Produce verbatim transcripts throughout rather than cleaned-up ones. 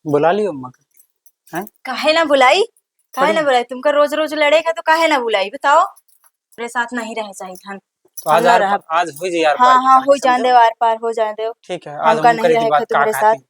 बुला लियो अम्मा का। हैं? काहे ना बुलाई? काहे अरे। ना बुलाई? तुमका रोज रोज लड़े का तो काहे ना बुलाई, बताओ? मेरे साथ नहीं रहे चाहिए था। तो आज हम ना यार, रहब। आज हो जाए यार हाँ, पार, हाँ, समझो? हो जान दे, आर पार हो जान दे। ठीक है, आज हमका हम नहीं करे की रहे बात का तुम्हारे साथ। कहती।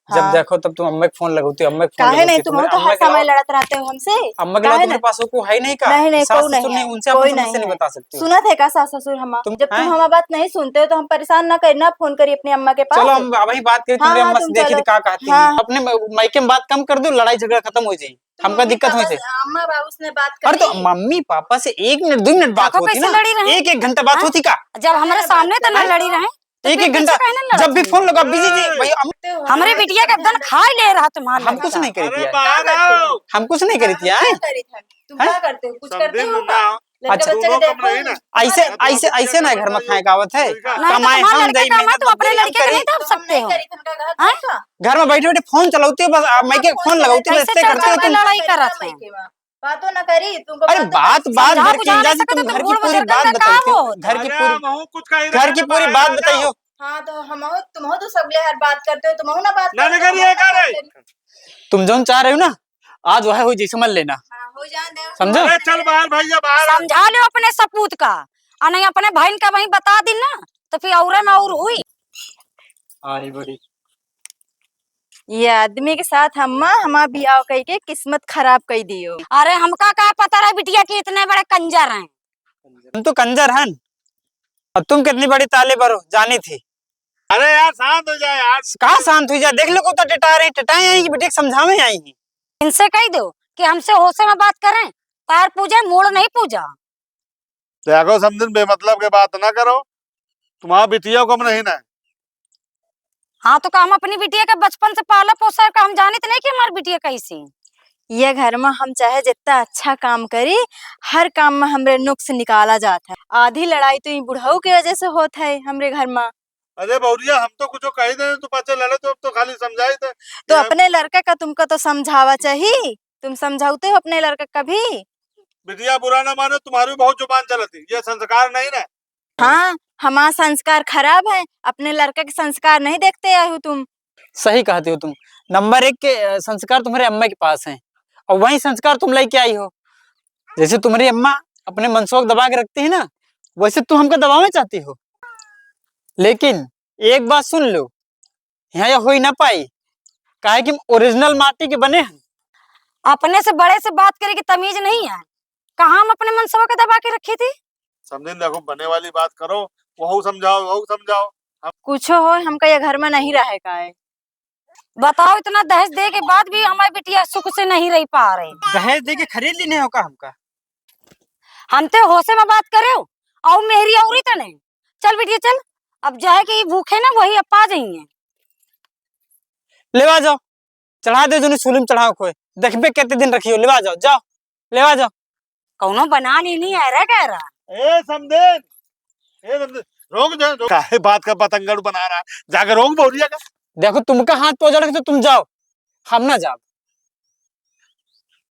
जब हाँ। देखो तब तुम अम्मा के फोन लगाती हो, अम्मा के फोन काहे लगाती नहीं? हो, तुम तुम्हारे तो अम्मा हर के समय अलावा, लड़त रहते हो हमसे। अम्मा के अलावा काहे तुम्हारे नहीं? पास और कोई है ही नहीं का? नहीं, नहीं, सास कोई ससुर नहीं नहीं, है, उनसे कोई अपनी नहीं समस्या नहीं है। बता सकती हो? सुनत है का सास ससुर हमार? तुम, जब तुम हैं? हमार बात नहीं सुनते हो तो हम परेशान ना कर, ना फोन करी अपनी अम्मा के पास। चलो हम अभी बात करी, हाँ, तुमरे हाँ, अम्मा से तुम देखी चलो। थी का कहती हाँ। हैं। अपने म-, मायके में बात कम कर दो, लड़ाई झगड़ा खतम हो जाए, तुम हमका मम्मी दिक्कत हो पापा जाए। से, अम्मा बाबू से बात अरे तो करी? मम्मी पापा से एक मिनट, दो मिनट बात देखो होती कैसे ना, लड़ी रहे। एक एक घंटा बात हाँ? होती का? जब हमरे सामने तो ना लड़ी रहे। तो एक फिर एक घंटा पीछे काहे ना लड़त जब भी हो? फोन लगा, बिजी जी, ए! भैया, हम तो हमरे बिटिया के एकदम खाई ले रहा तुम्हारा हम कुछ लड़का। नहीं करी अरे थी यार। बाहर आओ। हम कुछ नहीं करी थी, का हैं? करत हन? तुम हैं? का करते हो? कुछ समझे करते हो ना? का? लड़का अच्छा। बच्चा के दोनों कम देखो नहीं ना। ना। ऐसे, अरे ऐसे, दोनों ऐसे ना बच्चा घर में कम खाए का आवत है। नहीं। ना, ना, कमाए तुम्हारा हम लड़का जाई, काम है, मेहनत तुम अपने मजदूरी हम लड़के के करी। नहीं दाब सकते हो। हम नहीं करी थन का घर हैं? का? घर में बैठे बैठे फोन चलाते हो बस, आप मायके फोन लगाते हो, कैसे ऐसे करते हो चलता तुम। लड़ाई करत है? बातों ना करी, तुमको अरे बातों बात, ना बात समझा घर की बुझा इंजा नहीं जी, सकते तुम तो घर की बूढ़ पूरी बुजुर्गन बात का बताई का थी, हो? घर की अरे पूरी, हम कुछ कही घर रहे की ना, पूरी बात बताई हो। हाँ, तो हम हो, तुम हो तो सगले हर बात करते हो, तुम हो ना बात ना, करते ना हो, करिए, हम ना करे। बात करी। तुम जौन चाह रहे हो ना, आज वह हो जाए, समझ लेना। हाँ, हो जान दे। समझो? अरे चल बाहर भैया, बाहर। समझा लो अपने सपूत का, और नहीं अपने बहन का वहीं बता दी ना, तो फिर औरे में और हुई। अरे बड़ी ये आदमी के साथ अम्मा हमार बियाह कई के किस्मत खराब कई दियो। अरे हमका का पता रहे बिटिया के इतने बड़े कंजर हैं। हम तो कंजर हन, और तुम कितनी बड़ी ताले बरो जानी थी। अरे यार शांत हो जाए यार। कहाँ शांत हो जाए, देख लो को तो टिटा रही, टिटाए आई कि बिटिया के समझावे आई ही। इनसे कही दो कि हमसे होशे में बात करें, पैर पूजे, मूड़ नहीं पूजा। देखो समधिन, बेमतलब के बात ना करो, तुम्हारा बिटिया को हम नहीं ना। हाँ, तो का हम अपनी बिटिया के बचपन से पाला पोसा है, का हम जानित नहीं कि हमार बिटिया कैसी? ये घर में हम चाहे जितना अच्छा काम करी, हर काम में हमरे नुक्स निकाला जात है। आधी लड़ाई तो ई बुढ़ऊ के वजह से होत है हमरे घर में। अरे बहुरिया, हम तो कुछ कही दे, तू पाछे लड़े तो, अब तो खाली समझाई दे। तो ये अपने लड़का का तुमका तो समझावा चाहिए, तुम समझाते हो अपने लड़का का भी? बिटिया बुरा ना माने, तुम्हारी भी बहुत जुबान चलती, ये संस्कार नहीं ना। हाँ, हमार संस्कार खराब है, अपने लड़का के संस्कार नहीं देखते आए हो तुम। सही कहती हो तुम, नंबर एक के, अ, संस्कार तुम्हारे अम्मा के पास हैं और वही संस्कार तुम लेके आई हो। जैसे तुम्हारी अम्मा अपने मनसवा को दबा के रखती है ना, वैसे तुम हमको दबावे चाहती हो। लेकिन एक बात सुन लो, यहाँ यह हो ही ना पाई, काहे कि हम ओरिजिनल माटी के बने हैं। अपने से बड़े से बात करे के तमीज नहीं है, कहाँ हम अपने मनसवा के दबा के रखी थी? समझिन, देखो, बने वाली बात करो, वहू समझाओ, वहू समझाओ। हम कुछो हो, हमका ये घर में नहीं रहे का है। बताओ, इतना दहेज दे के बाद भी हमारी बिटिया सुख से नहीं रह पा रही। दहेज दे के खरीद लीने हो का हमका? हम तो होशे में बात करे हो, और मेरी औरी तो नहीं। चल बिटिया चल, अब जाए के ये भूखे ना वही अब पा जाइए। लेवा जाओ, चढ़ा दे जोनी सूली में चढ़ाओ खोए, देखबे कितने दिन रखियो, लेवा जाओ, जाओ, लेवा जाओ। कौनो बना नहीं, नहीं आ रहा, कह रहा। ए समधेन, ए समधेन, रोक दे, रोक। काहे बात का बतंगड़ बना रहा है? जाके रोक बहुरिया का। देखो, तुमका हाथ पहुंचा रखे तो तुम जाओ, हम ना जाब।